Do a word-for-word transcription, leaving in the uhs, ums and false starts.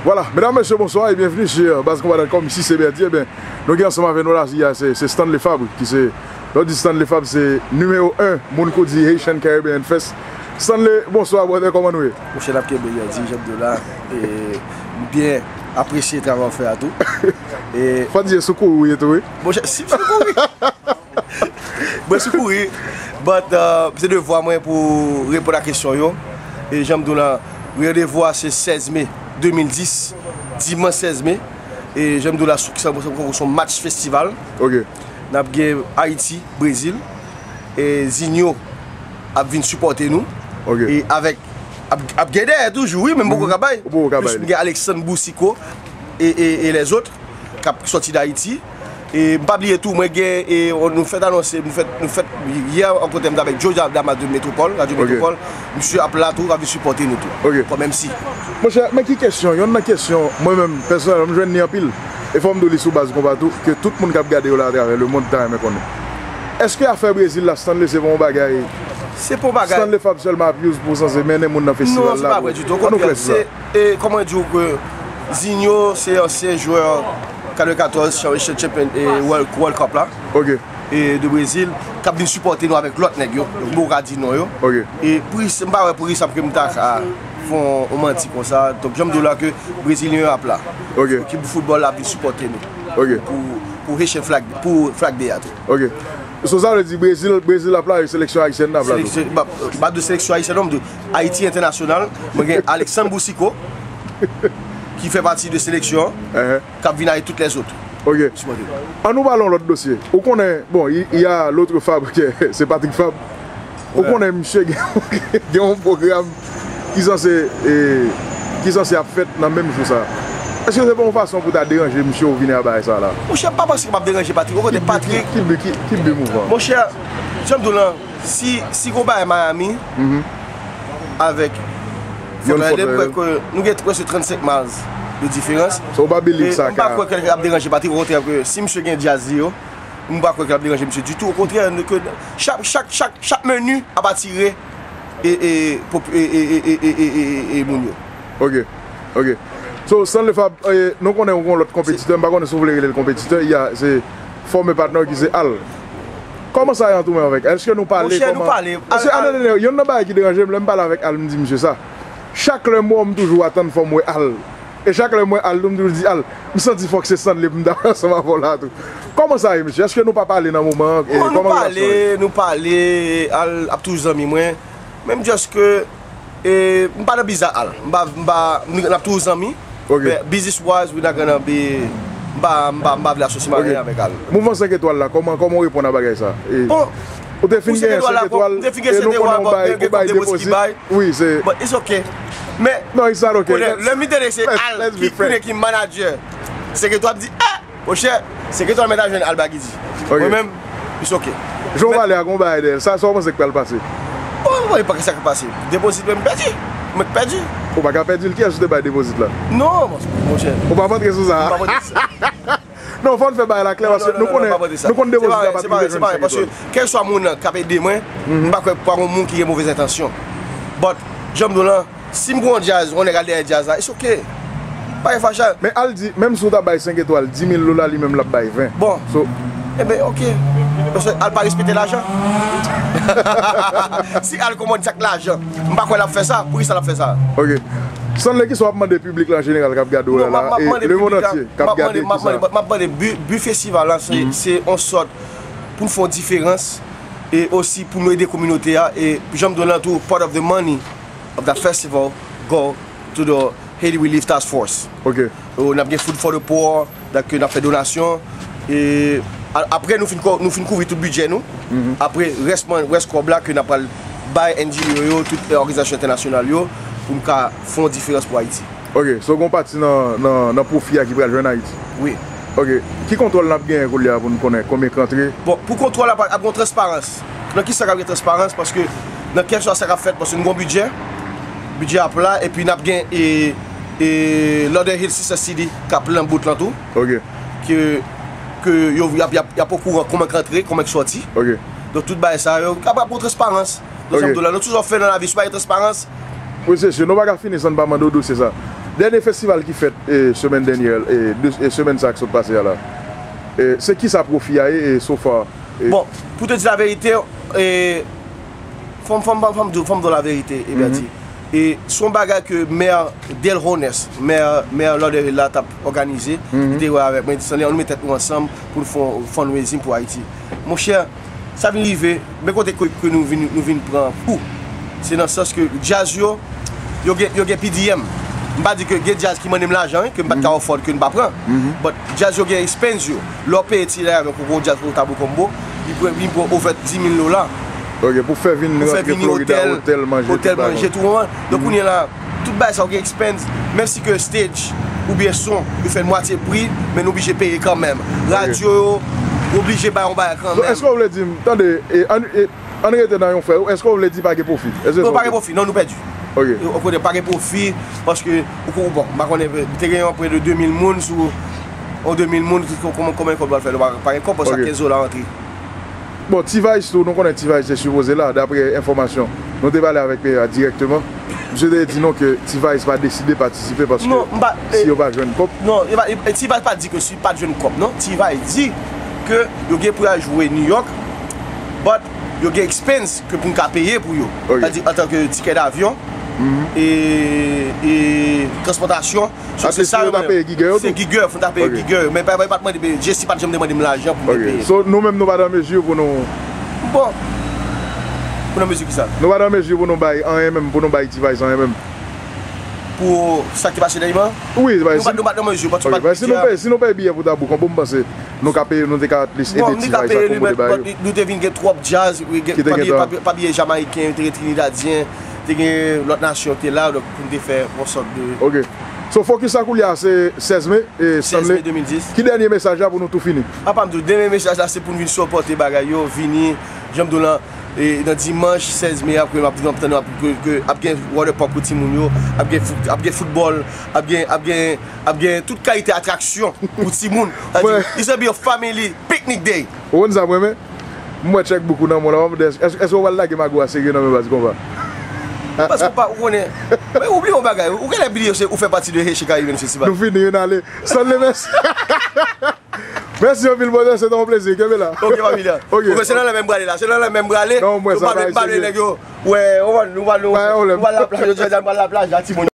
Voilà, mesdames, messieurs, bonsoir et bienvenue sur Baz Konba dot com. Ici, c'est Berdy. Ebyen, nou gen ansanm avèk nou la, se, se Stanley Fabre, ki se, lè w di Stanley Fabre, se nimewo en moun kou di Haitian Caribbean Fest. Stanley, bonsoir, brother, kòman nou ye? Monchè, n ap kenbe, Berdy, Jean Dola. E, m byen apresye travay w fè a tou. E, fò di se sou kouri w ye tou, wi. Monchè, si m sou kouri. Mwen sou kouri, but, uh, se devwa mwen pou reponn a kesyon yo. E jan m di w la, randevou a se sèz me de mil dis, dimanch sèz me. E jan m di w la, sou, se, se, se yon match festival. Ok. N ap gen Ayiti, Brezil. E Zinho ap vin sipòte nou. Ok. E avèk, ap, ap gen dèyè toujou, wi, men m poko ka bay. Ou poko ka bay. Plis m gen Alexandre Boucicaut e, e, e lèzòt k ap sòti Dayiti. E m pa bliye tou, mwen gen, e, nou fèk anonse, nou fèk, nou fèk, yè an kote m t avèk Joe Damas de Metropole, Radyo Metropole, misye ap la tou, ap vin sipòte nou tou. Ok. Kòm M C. Monchè, men ki kesyon, yonn nan kesyon, mwen menm, pèsonèlman, m jwenn li anpil. E fò m di w li sou Baz Konba tou, ke tout moun k ap gade yo la atravè lemonn ta renmen konnen. Èske afè Brezil la, Stanley, se pa yon bagay, se pa yon bagay Stanley Fabre sèlman ap use pou sanse mennen moun nan festival la? Non, se pa vre ditou. Okontrè, se, e, kòman di w ke Zinho se ansyen jwè katrevenkatòz chan-, chan-, champion, e, World, World Cup la. Ok. E de Brezil, k ap vin sipòte nou avèk lòt nèg yo. Donk, m poko ka di non yo. Ok. E pou, m pa wè poukisa ke m ta ka fè yon manti konsa. Donk, jan m di w la ke Brezilyen yo ap la. Ok. Ekip foutbòl la ap vin sipòte nou. Ok. Pou, pou Haitian Flag, pou Flag Day a tou. Ok. So, sa vle di Brezil, Brezil ap la, e seleksyon ayisyèn nan ap la tou? Seleksyon, ba, ba de seleksyon ayisyèn, non, m di Ayiti entènasyonal, mwen gen Alexandre Boucicaut, ki fè pati de seleksyon, k ap vin avèk tout lèzòt. Ok. Sipòte. An nou pale yon lòt dosye. Ou konnen, bon, il, il y a l'autre Fabre, ke se Patrick Fabre. Ou konnen misye gen, gen yon pwogram ki sanse, e, ki sanse ap fèt nan menm jou sa. Èske se pa yon fason pou ta deranje misye ou vini a bagay sa la? Monchè, m pa panse m ap deranje Patrick. Okontrè, Patrick. Ki bi, ki, ki bi mouvan? Monchè, jan m di w lan, si, si gon bagay Miami, avèk Fort Lauderdale, m kwè ke nou gen prèske trannsenk miles de diferans. So, ou pa believe sa ka. E m pa kwè ke l ap deranje Patrick, okontrè, ke si misye gen djaz li yo, m pa kwè ke l ap deranje misye ditou. Okontrè, ke chak, chak, chak, chak meni ap atire e, e, pop-, e, e moun yo. Ok, ok. So, Stanley Fabre, e, nou konnen ou gon lòt konpetitè, m pa konnen si w vle rele l konpetitè, il y a, se former partner ki se Al. Kòman sa ye ant ou menm avèk? Èske nou pale? Monchè, nou pale. Paske, atann, yonn nan bagay ki deranje m, lè m pale avèk Al, m di misye sa. Chak lè m wè w, m toujou atann fò m wè Al. E chak lè m wè Al tou, m toujou di, Al, m santi fòk se Stanley pou m ta ansanm avè w la tou. Kòman sa ye, mesye? Èske nou pa pale nan moman an? E, kòman relasyon yo? Nou pale, nou pale, Al ap toujou zanmi mwen. Men m just ke, e, m pa nan biznis ak Al. M pa, m pa, n ap toujou zanmi. Ok. Men business wise, we not gonna be, m pa, m pa, m pa vle asosye m anyen avèk Al. Mouvman senk etwal la, kòman, kòman w reponn a bagay sa? E, bon, ou te fin gen senk etwal, e nou konnen w bay, ou bay depozit. Wi, se. But it's okay. Men, non, it's not okay. Konnen, lè m tande se Al ki konnen ki manager. Se ke w ap di, ah! Monchè, se ke w al mèt al jwenn Al Bagidi. Ok. Mwen menm, it's okay. Jan w pale a, gon bagay dèyè l. Sa, sa w panse k pral pase? Bon, mwen, pa sa k pase. Depozit mwen, m pèdi. Mwen k pèdi. Ou pa ka pèdi l. Kiyès ou te bay depozit la? Non, mon-, monchè. Ou p ap antre sou sa a? M p ap antre sou sa. Non, fò n fè bagay la klè, paske nou konnen, nou konn depozit la pa t rive jwenn senk etwal. Paske kèlkeswa moun nan k ap ede mwen, m pa kwè pa gon moun ki gen movèz entansyon. But, jan m di w lan, si m gon djaz, yon nèg al dèyè djaz la, it's okay. Pa gen fache. Men Al di, menm si w ta bay senk etwal, di mil dola, li menm l ap bay ven. Bon. So, enben, ok. Paske Al pa respekte lajan. Si Al konprann sa k lajan, m pa kwè l ap fè sa. Poukisa l ap fè sa? Ok. Stanley, kisa w ap mande piblik la an jeneral k ap gade w la, e lemonn antye k ap gade, kisa? M ap mande, m ap mande, but, but festival la, se, se yon sòt pou n fè yon diferans e osi pou nou ede kominote a. E jan m di w lan tou, part of the money of that festival go to the Haiti Relief Task Force. Ok. N ap gen Food for the Poor, donk n ap fè donasyon. E a-, apre nou fin ko-, nou fin kouvri tout bidjè nou. Apre, rès mwen, rès kòb la ke n ap pral bay N G O yo, tout, e, òganizasyon entènasyonal yo, pou n ka fè yon diferans pou Ayiti. Ok, so gon pati nan, nan, nan pwofi a ki pral jwenn Ayiti? Wi. Ok, ki kontwòl n ap genyen koulye a pou n konnen konbyen k rantre? Bon, pou kontwòl la, ap gon transparans. Nan kisa k ap gen transparans? Paske nan kèsyon sa k ap fèt, paske n gon bidjè, bidjè ap la, epi n ap gen, e, e, Lauderhill Sister City k ap lan bout lan tou. Ok. Ke, ke yo, y ap, y ap, y ap okouran kòman k rantre, kòman k sòti. Ok. Donk, tout bagay sa yo, ap, ap gon transparans. Donk, jan m di w la, nan tout sa w fè nan lavi, si w pa gen transparans. Wi, se si, nou pa ka fini san n pa mande w dosye sa. Dènye festival ki fèt e, semèn dènyè, e, de, e, semèn sa k sot pase a la, e, se kisa pwofi a ye e, so far? E, Bon, pou te di laverite, e, fò m, fò m, fò m, fò m di w, fò m di w laverite, Eberty. E se yon bagay ke mè Dale Holness, mè, mè Lauderdale la t ap òganize. Li te wè avèk mwen, li di, Stanley, ann nou met tèt nou ansanm pou n fè yon fundraising pou Ayiti. Monchè, sa vin rive, men kote ke, ke nou vin, nou vin pran kou. Se nan sans ke djaz yo, yo gen, yo gen P D M. M pa di ke gen djaz ki mande m lajan, wi, ke m pa t ka afford, ke m pa pran. But djaz yo gen expense yo. Lè w peye ti lè avèk yon gwo djaz pou Tabou Combo, li pran, li pran over dis mil dola. Ok, pou fè vin Pou fè rantre vini Florida, otèl, otèl, manje, otèl, tout bagay. Manje, tout moman. Donk, kounye a la, tout bagay sa yo gen expense, menm si ke stage oubyen son, yo fè l mwatye pri, men nou oblije peye kanmenm. Radyo yo oblije bay yon bagay kanmenm. Donk, èske w vle di m, tande, e, ann, e, ann rete nan yon fè, èske w vle di pa gen pwofi? Èske Non, pa gen pwofi, non, nou pèdi. Ok. E, okontrè, pa gen pwofi, paske ou, ou, bon, m pa konnen, te gen yon prè de de mil moun sou, yon de mil moun, ki, kòman, kòman kòb yo al fè, pa, pa gen kòb, paske Ok. kenz dola rantre. Bon, T-Vice tou, nou konnen T-Vice te sipoze la, daprè enfòmasyon. Nou te pale avèk P A dirèkteman. Misye te di nou ke T-Vice pa deside patisipe paske Non, m pa, si e, yo pa jwenn kòb. non, e pa, e, T-Vice pa di ke si pa jwenn kòb, non. T-Vice di ke yo gen pou y al jwe New York, but yo gen expense ke pou n ka peye pou yo. Ok. Sa di antanke tikè davyon, e, e transpòtasyon. So, se Atis sa yo yo ta mande. peye gigè yo Se tou? gigè, fò n ta peye Ok. gigè yo. Men pa, pa, pa t mande, Jay-Z pa t janm te mande m lajan pou mwen Ok. peye. So, nou menm nou pa nan mezi pou nou Bon. Pou nan mezi kisa? Nou pa nan mezi pou nou bay anyen menm, pou nou bay T-Vice anyen menm. Pou sa ki pase dèyè an? Wi, bay, Nou pa, si, nou pa nan mezi, paske ok, pa bay, si nou peye, si nou peye biyè pou Tabou Combo, m panse nou ka peye, nou te ka at least Bon, ede nou ka T-Vice peye li, akomode men, bagay yo. men nou te vin gen twòp djaz, wi, gen, Ki te pa gen bliye, tan. pa, pa bliye Jamaiken, te gen Trinidadyen, te gen lòt nasyon ki te la, donk pou n te fè yon sòt de Ok. So, focus la koulye a se sèz me, e, sèz Stanley. me de mil dis. Ki dènye mesaj la pou nou tou fini? Apa m di w, dènye mesaj la se pou n vin sipòte bagay yo, vini, jan m di w lan, e, nan dimanch sèz me a, ke m ap, m ap tann, ap, ke, ke ap gen water park pou timoun yo, ap gen fout-, ap gen foutbòl, ap gen, ap gen, ap gen tout kalite atraksyon pou timoun. Sa di, Mwen it's gonna be a family picnic day. Ou konn sa m renmen? M wè checkbook ou nan men w la, w ap mande, èske, èske w pral lage mago a serye nan men baz konpa? Paske w pa, ou konnen, men ou bliye yon bagay, ou genlè bliye se, ou fè pati de Haitian Caribbean Festival. Nou fini, wi, n ale. Stanley, mèsi. Mèsi anpil, brother, se te yon plezi. Kenbe la. Ok, familya. Ok. Ok, se nan la menm brale la, se nan la menm brale. Non, mwen, Yo sa pale, pa pale serye. nèg yo. Wè, ou konn, nou pral, nou, Pa yon pwoblèm. nou pral la plaj, jodi a, nou pral la plaj, la, timoun.